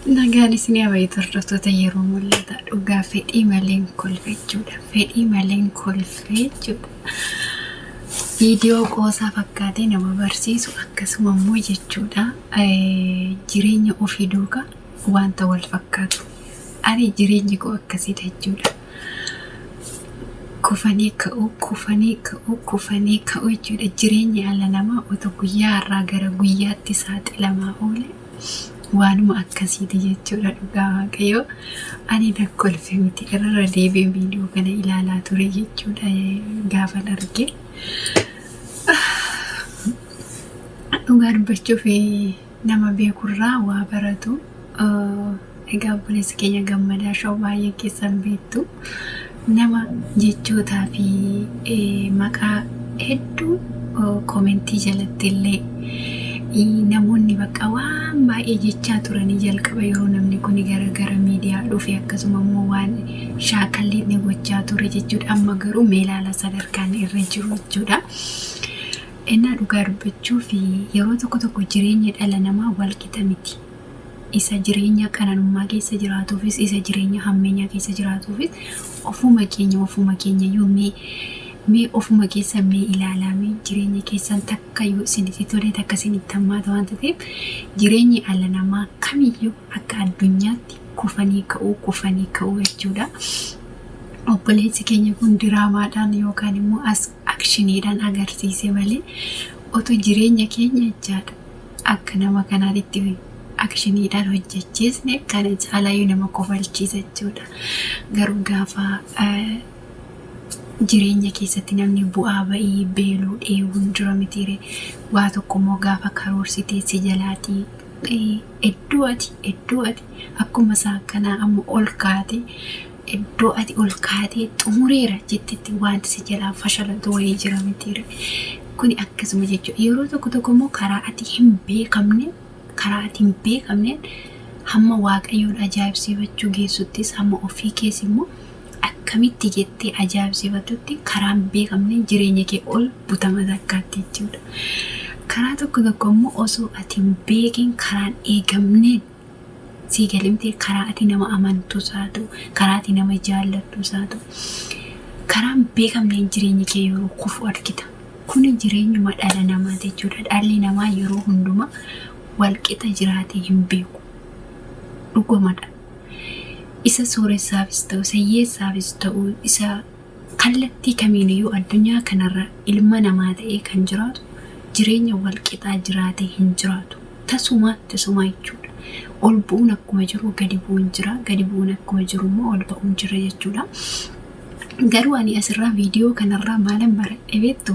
Nagaan isin haa baay'atu hordoftoota yeroo mul'ata dhugaa fedhii maleen kolfe jechuudha. Fedhii maleen kolfe jechuudha. Viidiyoo qoosaa fakkaatee nama barsiisu akkasuma immoo jechuudha jireenya ofii duukaa wanta wal fakkaatu. Ani jireenyi koo akkasiidha jechuudha. Kufanii ka'uu, kufanii ka'uu, kufanii ka'uu jechuudha. Jireenyi dhala namaa otoo guyyaa har'aa gara guyyaatti saaxilamaa oole waanuma akkasiiti jechuudha dhugaa waaqayyoo. Ani nan kolfe miti irra deebi'ee viidiyoo kana ilaalaa ture jechuudha gaafan arge. Dhugaa dubbachuuf nama beekurraa waa baratu. Egaa obboleessi keenya Gammadaa Show baay'ee keessan beektu. Nama jechootaa fi maqaa hedduu komentii jalatti illee namoonni bakka waan baay'ee jechaa turanii jalqaba yeroo namni kun gara gara miidiyaa dhufe akkasuma immoo waan shaakalli inni gochaa ture jechuudha. Amma garuu meelaala sadarkaan irra jiru jechuudha. Ennaa dhugaa dubbachuu fi yeroo tokko tokko jireenya dhala namaa wal qixa miti. Isa jireenya qananummaa keessa jiraatuufis isa jireenya hammeenyaa keessa jiraatuufis ofuma keenya ofuma keenya iyyuu mee mee ofuma keessa mee ilaalaa mee jireenya keessan takka yoo isinitti tole takka isinitti hammaata waanta ta'eef jireenyi dhala namaa kamiyyuu akka addunyaatti kufanii ka'uu kufanii ka'uu jechuudha. Obboleessi keenya kun diraamaadhaan yookaan immoo as akshiniidhaan agarsiise malee otoo jireenya keenya jechaadha akka nama kanaatitti akshiniidhaan hojjechiisne kana caalaayyuu nama kofalchiisa jechuudha. Garuu gaafa jireenya keessatti namni bu'aa ba'ii beeluu dheebuun jira mitiire waa tokko immoo gaafa karoorsitee si jalaatii iddoo ati iddoo ati akkuma isaa kanaa amma ol kaate iddoo ati ol kaatee xumureera jettetti wanti si jalaa fashalatu wayii jira mitiire. Kuni akkasuma jechuudha. Yeroo tokko tokko immoo karaa ati hin beekamne karaa ati hin beekamneen hamma waaqayyoon ajaa'ibsiifachuu geessuttis hamma ofii kees immoo akkamitti jettee ajaa'ibsiifatutti karaa hin beekamneen jireenya kee ol butama takkaatti jechuudha. Karaa tokko tokko immoo osoo ati hin beekin karaan eegamneen sii galimtee karaa ati nama amantus haa ta'u, karaa ati nama jaallattus haa ta'u, karaa hin beekamneen jireenyi kee yeroo kufu argita. Kuni jireenyuma dhala namaati jechuudha. Dhalli namaa yeroo hundumaa walqixa jiraatee hin beeku. Dhugumadha. Isa sooressaafis ta'u, isa hiyyeessaafis ta'u, isa kallattii kamiiniyyuu addunyaa kanarra ilma namaa ta'ee kan jiraatu jireenya walqixaa jiraatee hin jiraatu. Tasumaa tasumaa jechuudha. Ol bu'uun akkuma jiru gadi bu'uun jira. Gadi bu'uun akkuma jiru immoo ol ba'uun jira jechuudha. Garuu ani asirraa viidiyoo kanarraa maalan baradhe beektu?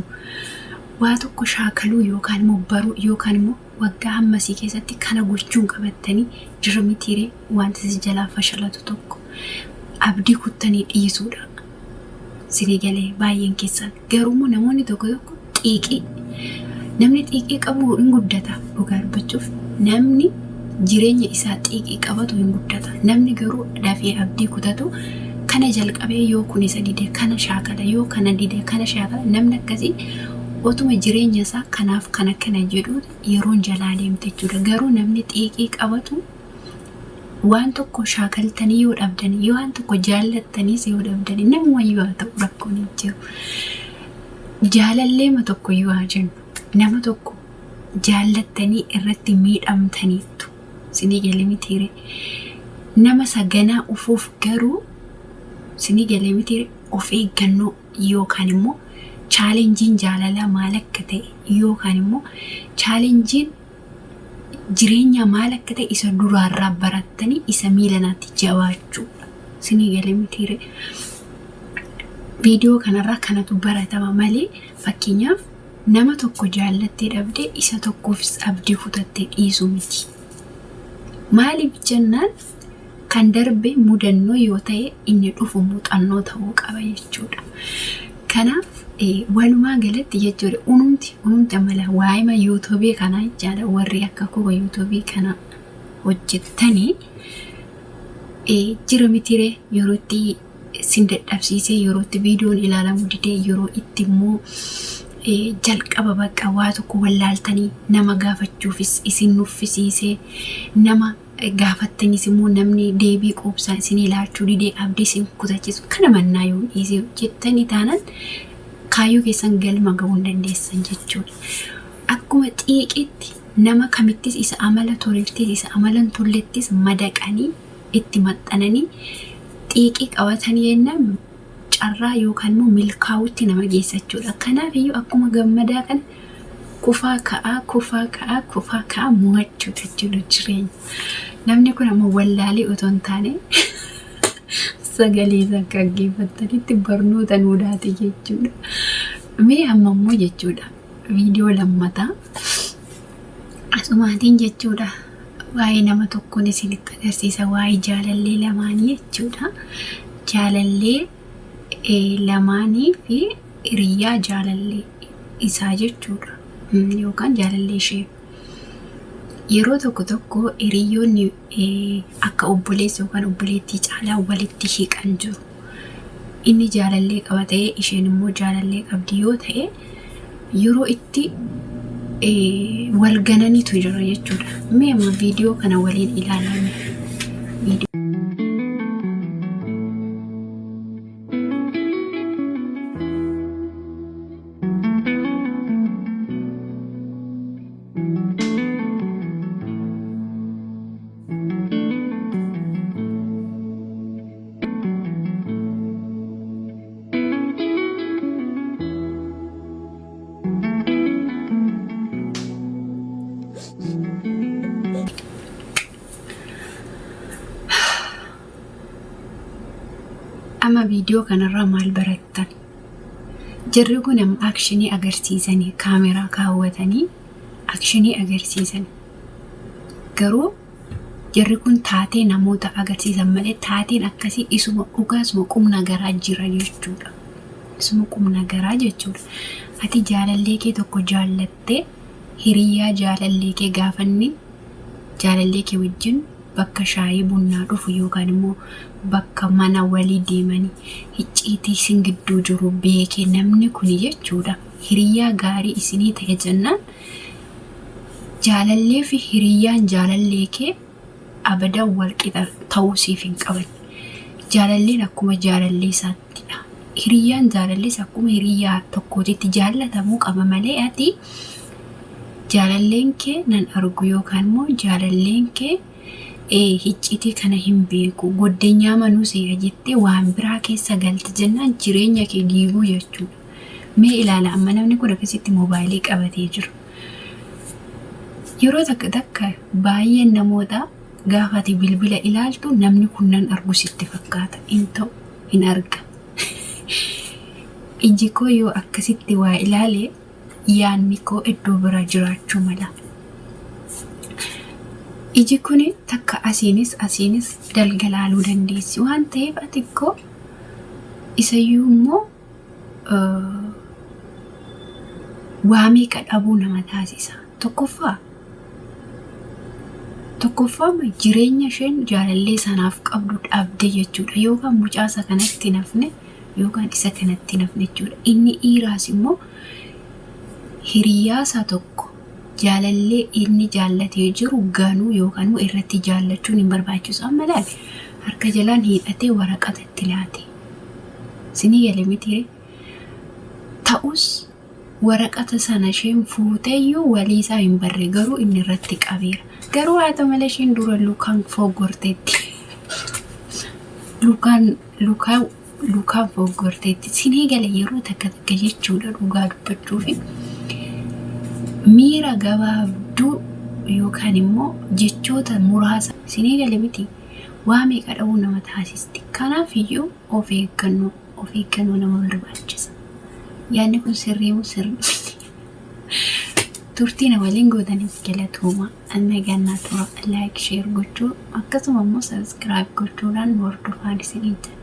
Waa tokko shaakaluu yookaan immoo baruu yookaan immoo waggaa hammasii keessatti kana gochuun qabattanii jira mitiiree wanti si jalaa fashalatu tokko abdii kuttanii dhiisuudha. Sinii galee baay'een keessan. Garuu immoo namoonni tokko tokko xiiqii. Namni xiiqii qabu hin guddata dhugaa dubbachuuf. Namni jireenya isaa xiiqii qabatu hin guddata. Namni garuu dafee abdii kutatu kana jalqabee yoo kun isa dide kana shaakala yoo kana dide kana shaakala namni akkasii otuma jireenya isaa kanaaf kana kana jedhu yeroon jalaa deemte jechuudha. Garuu namni xiiqii qabatu waan tokko shaakaltanii yoo dhabdanii yoo waan tokko jaallattaniis yoo dhabdanii namuma yoo haa ta'u rakkoon hin jiru. Jaalalleema tokko yoo haa jennu nama tokko jaallattanii irratti miidhamtaniittu sinii galee mitiire nama saganaa ufuuf garuu sinii galee mitiire of eeggannoo yookaan immoo chaalenjiin jaalalaa maal akka ta'e yookaan immoo chaalenjiin jireenya maal akka ta'e isa duraarraa barattanii isa miilanaatti jabaachuudha. Sinii galee mitiire. Viidiyoo kanarraa kanatu baratama malee fakkeenyaaf nama tokko jaallattee dhabdee isa tokkoofis abdii kutattee dhiisuu miti. Maaliif jennaan kan darbe mudannoo yoo ta'e inni dhufu muuxannoo ta'uu qaba jechuudha. Kanaaf walumaa galatti jechuudha unumti unumti amala waa'ima yuutuubii kanaa jechaadha warri akka koo yuutuubii kana hojjettanii jira mitiree yeroo itti sin dadhabsiisee yeroo itti viidiyoon ilaalamu didee yeroo itti immoo jalqaba bakka waa tokko wallaaltanii nama gaafachuufis isin nuffisiisee nama Gaafattanis immoo namni deebii quubsaa isinii laachuu didee abdii isin kutachiisu kana mannaa yoo dhiisee jettanii taanaan kaayyoo keessan galma ga'uu hin dandeessan jechuudha. Akkuma xiiqiitti nama kamittis isa amala tolettis isa amala hin tollettis madaqanii itti maxxananii xiiqii qabatanii jennaan carraa yookaan immoo milkaa'uutti nama geessa jechuudha. Kanaaf iyyuu akkuma gammadaa kana kufaa ka'aa kufaa ka'aa kufaa ka'aa mo'achuudha jechuudha jireenya. Namni kun ammoo wallaalee otoo hin taane sagalee isaa akka dhaggeeffattanitti barnoota nuu laate jechuudha. Mee amma immoo jechuudha viidiyoo lammataa asumaatiin jechuudha waa'ee nama tokkoon isinitti agarsiisa waa'ee jaalallee lamaanii jechuudha. Jaalallee lamaanii fi hiriyyaa jaalallee isaa jechuudha yookaan jaalallee ishee. Yeroo tokko tokko hiriyyoonni akka obboleessa yookaan obboleettii caalaa walitti hiiqan jiru. Inni jaalallee qaba ta'ee isheen immoo jaalallee qabdi yoo ta'e yeroo itti wal gananitu jira jechuudha. Mee amma viidiyoo kana waliin ilaalame. Amma viidiyoo kanarraa maal barattan? Jarri kun amma akshinii agarsiisanii kaameraa kaawwatanii akshinii agarsiisan. Garuu jarri kun taatee namoota agarsiisan malee taateen akkasii isuma dhugaa isuma qubna garaa jira jechuudha. Isuma qubna garaa jechuudha. Ati jaalallee kee tokko jaallattee hiriyaa jaalallee kee gaafanni jaalallee kee wajjin bakka shaayii bunnaa dhufu yookaan immoo bakka mana walii deemanii icciitii isin gidduu jiru beekee namni kuni jechuudha hiriyaa gaarii isinii ta'e jennaan jaalallee fi hiriyyaan jaalallee kee abadan wal qixa ta'uu siif hin qaban. Jaalalleen akkuma jaalallee isaattidha. Hiriyyaan jaalallees akkuma hiriyyaa tokkootitti jaallatamuu qaba malee ati jaalalleen kee nan argu yookaan immoo jaalalleen kee icciitii kana hin beeku goddenyaa manuu seera jettee waan biraa keessa galte jennaan jireenya kee diiguu jechuudha. Mee ilaala amma namni kun akkasitti moobaayilii qabatee jira. Yeroo takka takka baay'een namoota gaafa ati bilbila ilaaltu namni kun nan argu sitti fakkaata. Hin ta'u hin arga. Iji koo yoo akkasitti waa ilaale yaadni koo iddoo biraa jiraachuu mala. Iji kun takka asiinis asiinis dalga laaluu dandeessi waan ta'eef ati koo isayyuu immoo waa meeqa dhabuu nama taasisa. Tokkoffaa tokkoffaa jireenya isheen jaalallee sanaaf qabdu dhabde jechuudha. Yookaan mucaa isa kanatti hin hafne yookaan isa kanatti hin hafne jechuudha. Inni dhiiraas immoo hiriyaasaa tokko jaalallee inni jaallatee jiru ganuu yookaan immoo irratti jaallachuun hin barbaachisu. Amma laali harka jalaan hiixatee waraqata itti laate. Isinii gale miti ta'us waraqata sana isheen fuuteeyyuu walii isaa hin barre garuu inni irratti qabeera. Garuu haa ta'u malee isheen dura lukaan foggorteetti. Lukaan lukaan lukaan foggorteetti. Isinii gale yeroo takka takka jechuudha dhugaa dubbachuufi miira gabaabduu yookaan immoo jechoota muraasa isinii gale miti waa meeqa dhabuu nama taasisti. Kanaaf iyyuu of eeggannoo of eeggannoo nama barbaachisa. Yaadni kun sirrii moo sirrii miti? Turtii na waliin gootaniif galatooma. Nagaan naa tura. Like, share gochuu akkasuma immoo subscribe gochuudhaan nu hordofaan isiniin jedha.